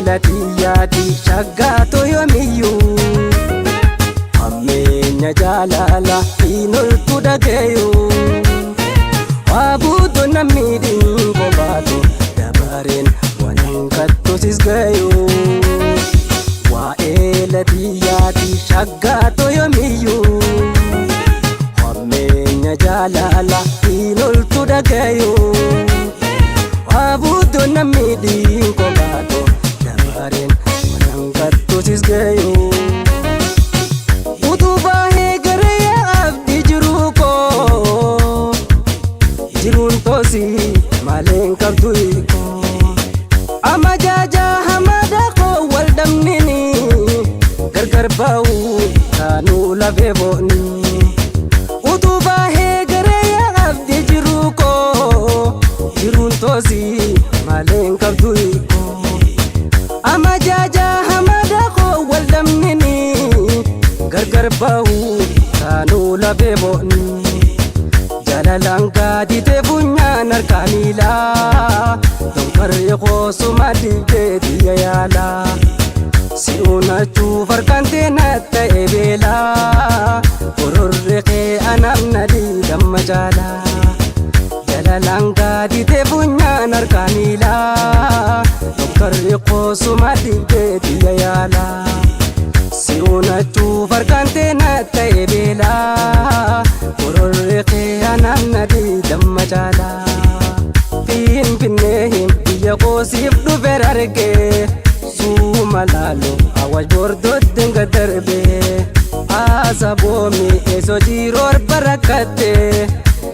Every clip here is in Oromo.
Latiyyaati shaggaatoo yoomiyyuu hammeenya jaalala hin oltu dhageeyu waa buutoo namni dhiingo baatu dabareen waan hanqattu sis gayu. Waa'ee latiyyaati shaggaatoo yoomiyyuu hammeenya jaalala hin oltu dhageeyu waa buutoo namni dhiingo baatu dabareen waan hanqattu sis gayu. Utubaa eegaree abdii jiruu koo jiruun toosii maleen qabdu hiikoo amma jaajaa hamada koo wal dhabnini gargar ba'uu taanuu lafee booni. Utubaa eegaree abdii jiruu koo jiruun toosii maleen qabdu hiikoo amma jaajaa hamada koo wal dhabnini gargar ba'uu taanuu lafee booni. Jaalalaan gaaditee funyaan harkaa miilaa Donkarri qoosuma dibdee biyya yaalaa Si'uunachuuf harkaan teena ta'e beelaa Gororri kee anaaf na diidamma caalaa Jaalalaan gaaditee funyaan harkaa miilaa Donkarri qoosuma dibdee biyya yaalaa Si'uunachuuf harkaan teena ta'e beelaa Gororri kee anaaf na diidamma caalaa Finfinnee biyya koosiif dhufeer argee Suuma laaloo awwaaj bordootti nga darbee Asaboomi eesoo jiroor barakkattee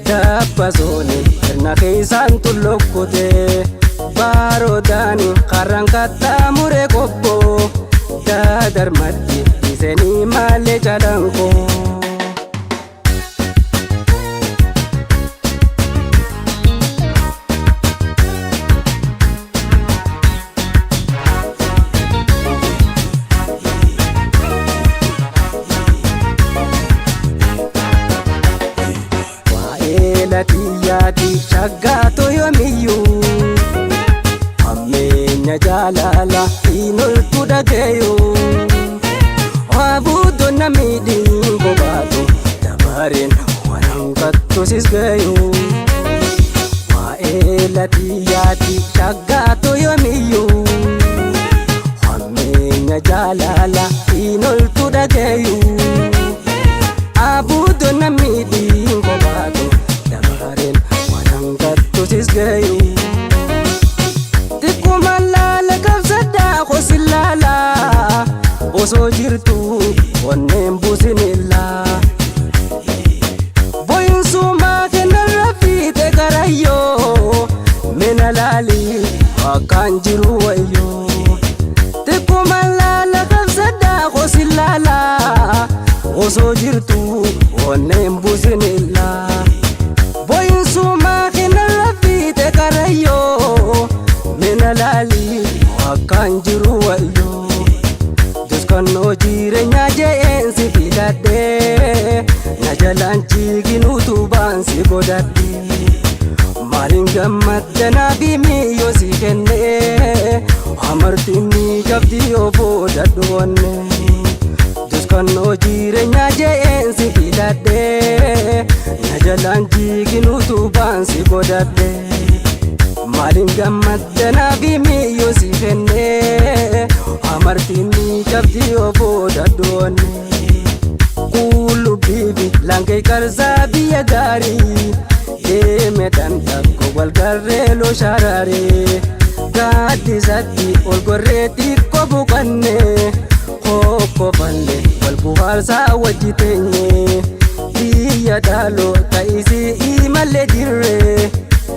Dabbasooni sirna keessaan tullokkutee Baarodaani karraan kattaa muree qobboo Dadarmatti dhiisanii malee calankoo. Waa'ee latiyyaati shaggaatoo yoomiyyuu hammeenya jaalala hin oltu dhageeyu waa buutoo namni dhiingo baatu dabareen waan hanqattu sis gayu. Waa'ee latiyyaati shaggaatoo yoomiyyuu hammeenya jaalala hin oltu dhageeyu. Abuudo namni dhiingo baatu dabareen waan hanqattu sis gayu. Xiqquma laala qabsaddaa qosi laala osoo jirtu onneen buusinillaa. Boyinsummaa kennarra fiite garayyoo mina laalii akkaan jiru wayyoo. Xiqquma laala qabsaddaa qosi laala osoo jirtu onneen buusinillaa. Boyinsummaa kennarra fiite garayyoo mina laalii akkaan jiru wayyoo. Duskannoo jireenyaa je'een si filadhee na jalaan jiigin utubaan si godhadhe. Maaliin gammaddanaa fi miyyoo si kennee amartiin ni jabdi yoo boodadhu onne. Duskannoo jireenyaa je'een si filadhee na jalaan jiigin utubaan si godhadhe. Maaliin gammaddanaa fi miyyoo si kennee amartiin ni jabdi yoo boodadhu onne. Qullubbii lankee qarsaa biyya gaarii deeme dhandhakko wal garree loo sharaaree gaaddisatti ol gorree xiqqoo buqanne hokkofanne wal buhaarsaa wajji teenye biyya dhaaloo ta'isii imallee dirree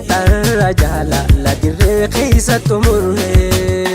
dharra jaalala dirree keessa xumurree.